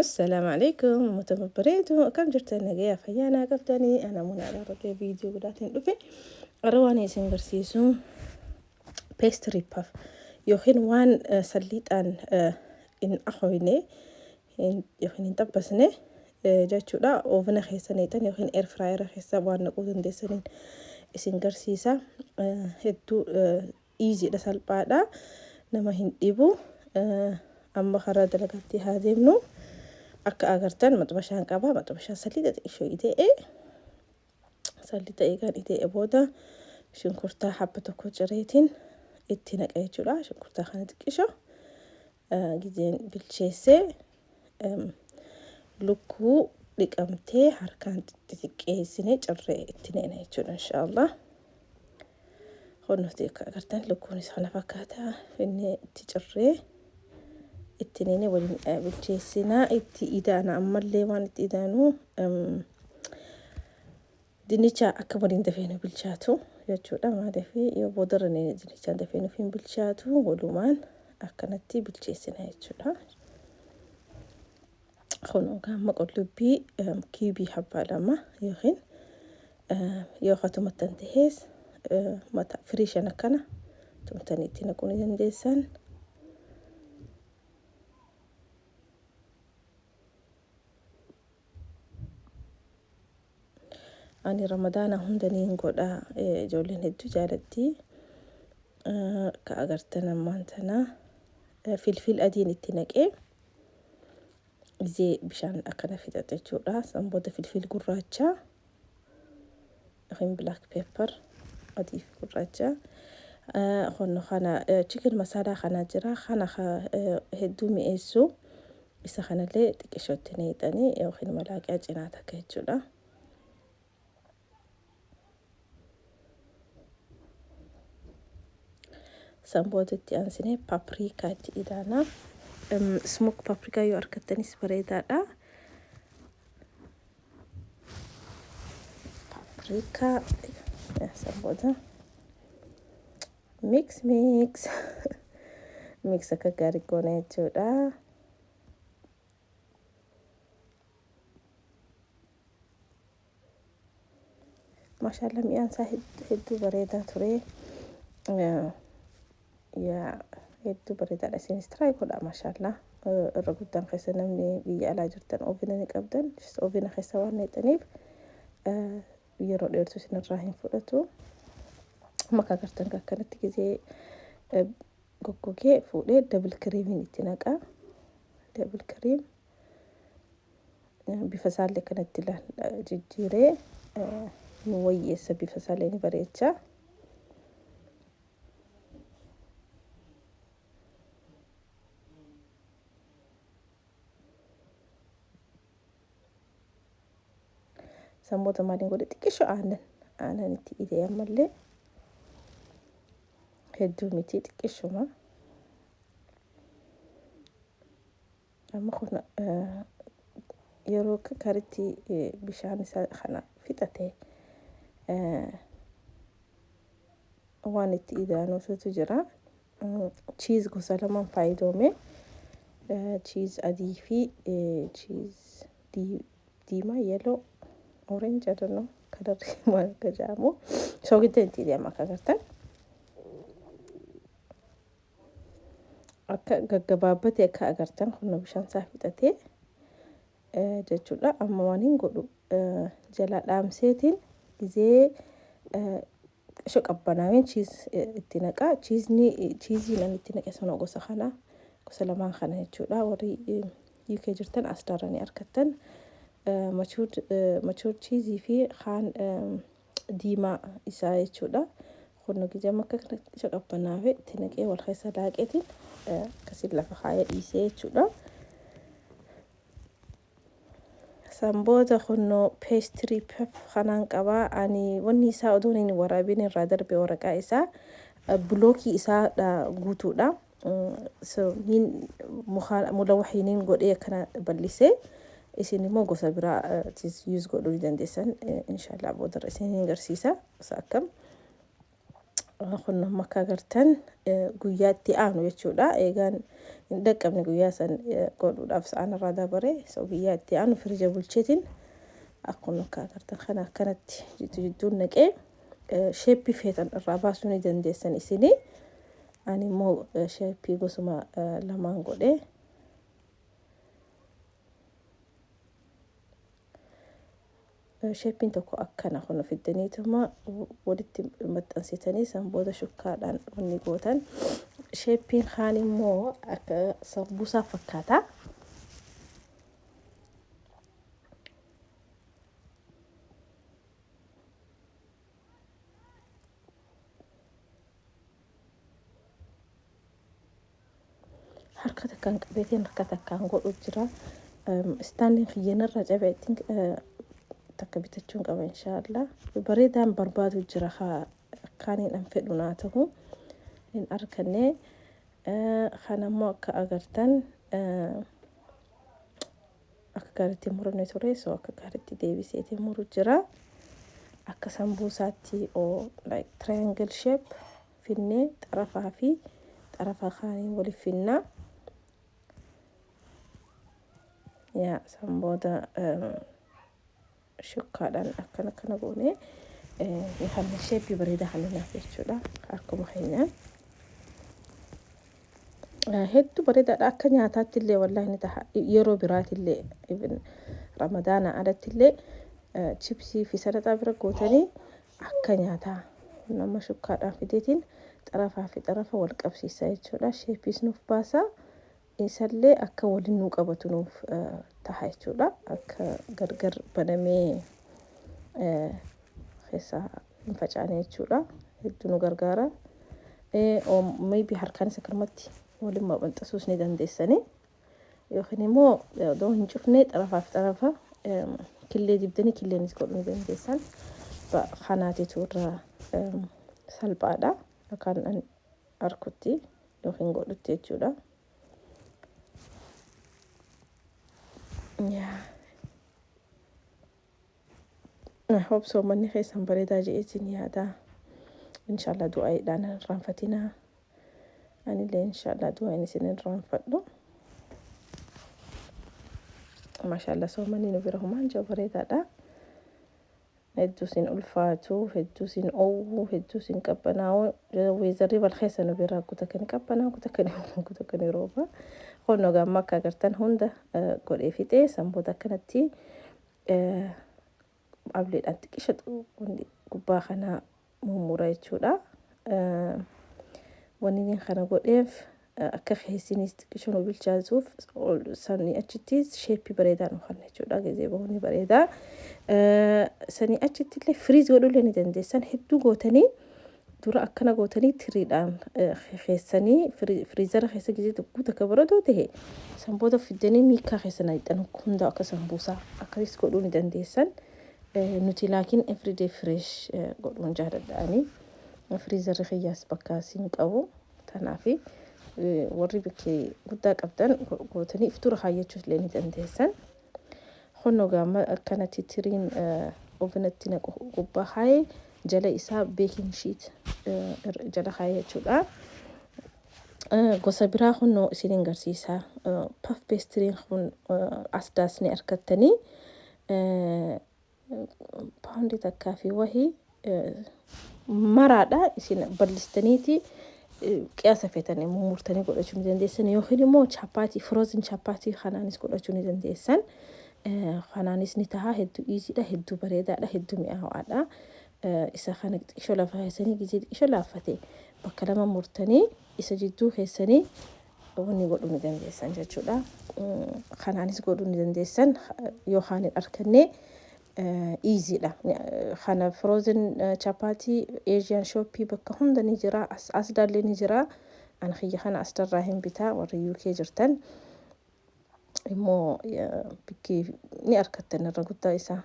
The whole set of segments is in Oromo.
Assalaamu alaikum uummata babbareedu, akkam jirtan? Nagayaa, fayyaa naa qabdanii? Ana munaadha. Irratti viidiyoo biraatiin dhufe. Har'a waan isin garsiisu pastry puff yookiin waan salliixaan hin ahoyne yookiin hin xabbasne jechuudha. Oovena keessa neexan yookiin air fryer keessa waan naquu dandeessaniin isin garsiisa. Hedduu easy dha, salphaadha, nama hin dhibu. Amma karaa dalagaatti haa deemnu. Akka agartan maxbashaan qaba. Maxbashaa salliixa xiqqishoo ita'e, salliixa eegaan ita'e booda shunkurtaa habba tokko cireetiin itti naqa jechuudha. Shunkurtaa kana xiqqishoo gizeen bilcheessee, lukkuu dhiqamtee harkaan xixiqqeessinee cirree itti neena jechuudha, inshaallah. Kun nuti akka agartan lukkuunis kana fakkaata. Inni itti cirree itti neenee waliin bilcheessinaa. Itti idaana ammallee, waan itti idaanu dinnicha akka waliin dafee nu bilchaatu jechuudha. Maaliif yoo boodarra neene dinnichaan dafee nuuf hin bilchaatu, walumaan akkanatti bilcheessina jechuudha. Kun amma qullubbii kiibii habbaa 2 yookiin yoo katumattan tahees mata firii 5 akkana tumtanii itti naquu ni dandeessan. Ani Ramadaana hunda niin godha, ijoolleen hedduu jaalatti. Akka agartan ammaan tana filfil adiin itti naqee, gizee bishaan akkana fixate jechuudha. San booda filfil gurraacha yookiin black pepper, adii fi gurraacha. Kun kana chicken masala kana jira, kana hedduu mi'eessu. Isa kanallee xiqqishootti neexanii yookiin malaaqiyaa cinaa takka jechuudha. San booda itti aansinee paprika itti idaana. Smoke paprika yoo argattanis bareedaadha. Paprika san booda mix mix mix akka gaarii goona jechuudha. Maashaallah, mi'aan isaa hedduu bareedaa ture. Yaa, hedduu bareedaadha. Isinis try godhaa, maashaallah. Irra guddaan keessa namni biyya alaa jirtan oven ni qabdan. Oven keessa waan neexaniif yeroo dheertuu isinirraa hin fudhatu. Amma akka agartan akkanatti gizee goggogee fuudhee double creamiin itti naqa. Double cream bifa isaallee kanatti jijjiiree nu wayyeessa, bifa isaallee ni bareecha. San booda maaliin godhe? Xiqqisho aannan itti idee, ammallee hedduu miti, xiqqishuma. Amma kun yeroo karitti bishaan isaa kana fixate waan itti idaanuutu jira. Cheese gosa lamaan faayidoome. Cheese adii fi cheese diimaa, yellow, orange, I don't know kalarri maal akka jedhamu. Soogidda itti idee akka agartan. Akka gaggabaabbate akka agartan kun bishaan isaa fixatee jechuudha. Amma waan hin godhu, jala dhaamseetiin gizee qisho qabbanaaween cheese itti naqa. Cheeseni, cheeseiin ani itti naqe sana gosa kana, gosa lamaan kana jechuudha. Warri UK jirtan as daranii argattan, mature cheese fi kaan diimaa isaa jechuudha. Kun gizee amma akka qisho qabbanaawee itti naqee wal keessa daaqeetiin akkasiin lafa kaayee dhiisee jechuudha. San booda kunnoo pastry puff kanaan qabaa. Ani wanni isaa odoon hin waraabin irraa darbe, waraqaa isaa blockii isaa guutuudha. So niin mulawaxiiniin godhee akkana bal'isee, isin immoo gosa biraa use godhuu ni dandeessan, inshallah boodarra isin hin garsiisa gosa akkam. Kun amma akka agartan guyyaa itti aanu jechuudha. Eegaan hin dhaqqabne guyyaa san godhuudhaaf sa'aan irraa dabare. So guyyaa itti aanu firija bulcheetiin akkuma akka agartan kana akkanatti jidduu jidduun naqee shape feetan irraa baasuu ni dandeessan isinii. Ani immoo shape gosuma lamaan godhee. Shapeiin tokko akkana kun fiddaniituma walitti maxxansitanii san booda shukkaadhaan wanni gootan. Shapeiin kaan immoo akka sambuusaa fakkaata. Harka takkaan qabeetiin harka takkaan godhu jira. Standiin kiyyanarra cabeetiin takka bitachuun qaba, inshaallah. Bareedaan barbaadu jira, haa akkaaniin an fedhu naa ta'u hin arganne. Kanammoo akka agartan akka gaariitti muramne ture, so akka gaariitti deebiseetiin muru jira. Akka sambuusaatti oo like triangle shape finnee xarafaa fi xarafa kaanii waliif finnaa. Yaa san booda shukkaadhaan akkana akkana goonee ni hanna, shape bareedaa hanninaaf jechuudha harkuma keenyaan. Hedduu bareedaadha, akka nyaataatti illee wallaahi ni taha. Yeroo biraati illee, even Ramadaana alatti illee, chipsii fi salaxaa bira gootanii akka nyaataa. Nama shukkaadhaan fideetiin xarafaa fi xarafa wal qabsiisa jechuudha. Shapeiis nuuf baasa. Isallee akka waliin nuu qabatu nuuf taha jechuudha. Akka gargar banamee keessaa hin facaane jechuudha. Hedduu nu gargaara. Maybe harkaanis akkanumatti waliin maxxansuus ni dandeessanii. Yookiin immoo odoo hin cufne xarafaa fi xarafa killee dibdanii killeenis godhuu ni dandeessan. Kanaatitu irra salphaadha. Akkaan harkutti yookiin godhutti jechuudha. Yaa. I hope soommanni keessan bareedaa je'eetiin yaada. Inshallah du'aayiidhaan hin irraanfatinaa. Anillee inshallah du'aayin isin hin irraanfadhu. Maashaallah, soommanni nu bira humaan jiru bareedaadha. Hedduu sin ulfaatu, hedduu sin oowwu, hedduu sin qabbanaa'u. Weatherri wal keessa nu bira kuta kan qabbanaa'u, kuta kan kuta kan rooba. Qonnoo gaamma akka agartan hunda godhee fixee san booda akkanatti ableedhaan xiqqisha gubbaa kanaa mummura jechuudha. Wanni inni kana godheef akka keessinis xiqqisha nu bilchaatuuf, sanii achitti shape bareedaa nu kenna jechuudha. Gizee bahu ni bareedaa. Sanii achitti illee freeze godhuu ni dandeessan. Hedduu gootanii dura akkana gootanii tiriidhaan keessanii freezera keessa gizee tokko takka baratoo ta'e, san booda fiddanii miikaa keessa naqxan, hunda akka sambuusaa akkasis godhuu ni dandeessan. Nuti laakiin everyday fresh godhuun jaaladha'anii. Freezerri kiyyaas bakka siin qabu. Tanaafi warri bakkee guddaa qabdan gootanii if dura kaayyachuus illee ni dandeessan. Kunnoo gaama akkanatti tiriin ovenatti naqu gubbaa kaayee jala isaa baking sheet jala kaayee jechuudha. Gosa biraa kunnoo isiniin garsiisa. Puff pastryiin kun Asdaas ni argattanii. Pound 1 fi wahii maraadha, isin bal'istaniiti qiyaasa feetanii mummurtanii godhachuu ni dandeessan, yookiin immoo chapaatii, frozen chapaatii kanaanis godhachuu ni dandeessan. Kanaanis ni taha, hedduu easydha, hedduu bareedaadha, hedduu mi'aawaadha. Isa kana xiqqishoo lafa keessanii gizee xiqqishoo laaffate bakka lama murtanii isa jidduu keessanii wanni godhuu ni dandeessan jechuudha. Kanaanis godhuu ni dandeessan yookaan hin arganne easydha. Kana frozen chapaatii Asian shopii bakka hunda ni jira. Asdaallee ni jira. Ani kiyya kana Asdarraa hin bitaa, warri UK jirtan immoo bikkee ni argattan irra guddaa isaa.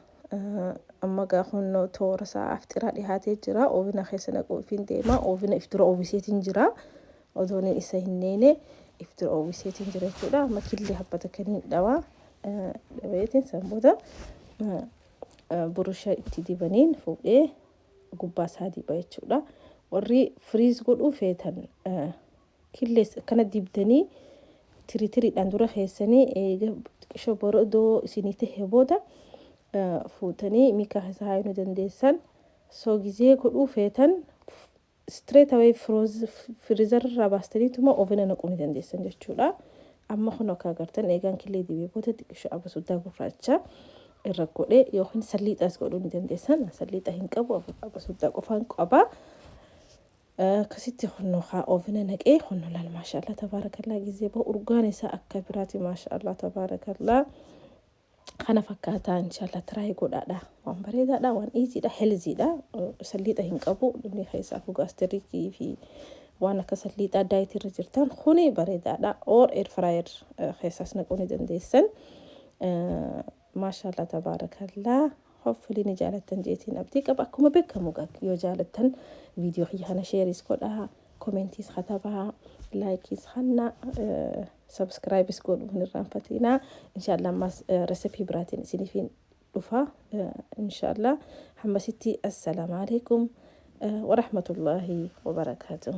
Amma gaa kunnoo toora isaa afxiraa dhihaatee jira. Ovena keessa naquu ifiin deema. Ovena if dura oowwiseetiin jira. Odoon isa hin neene if dura oowwiseetiin jira jechuudha. Amma killee habbata kaniin dhawaa. Dhabeetiin san booda burusha itti dibaniin fuudhee gubbaa isaa diba jechuudha. Warri freeze godhuu feetan killees akkana dibdanii tirii tiriidhaan dura keessanii, eega xiqqishoo borodoo isinii tahe booda fuutanii miikaa keessa haayuu ni dandeessan. So gizee godhuu feetan straight away freezer irraa baastaniituma oven naquu ni dandeessan jechuudha. Amma kun akka agartan eegaan killee dibee booda xiqqishoo abasuuddaa gurraacha irra godhee, yookiin salliixaas godhuu ni dandeessan. Salliixa hin qabu, abasuuddaa qofaan qaba. Akkasitti kunnoo haa oven naqee kunnoo laal, maashaallah tabaarakallaa, gizee bahu urgaan isaa akka biraati, maashaallah tabaarakallaa. Kana fakkaataa, inshallah try godhaadha. Waan bareedaadha, waan easydha, healthydha. Salliixa hin qabu inni keessaa gastricii fi waan akka salliixaa dietii irra jirtan kuni bareedaadha. Or air fryer keessaas naquu ni dandeessan. Maashaallah tabaarakallaa. Hopefully ni jaalattan jeetiin abdii qaba. Akkuma beekamu yoo jaalattan viidiyoo kiyya kana shareis godhaa, commentiis katabaa, likeiis hanna, subscribeis godhuu hin irraanfatinaa. Inshallah ammas recipe biraatiin isiniifin dhufa inshallah. Hammasitti assalaamu alaikum warahmatullaahi wabarakaatuh.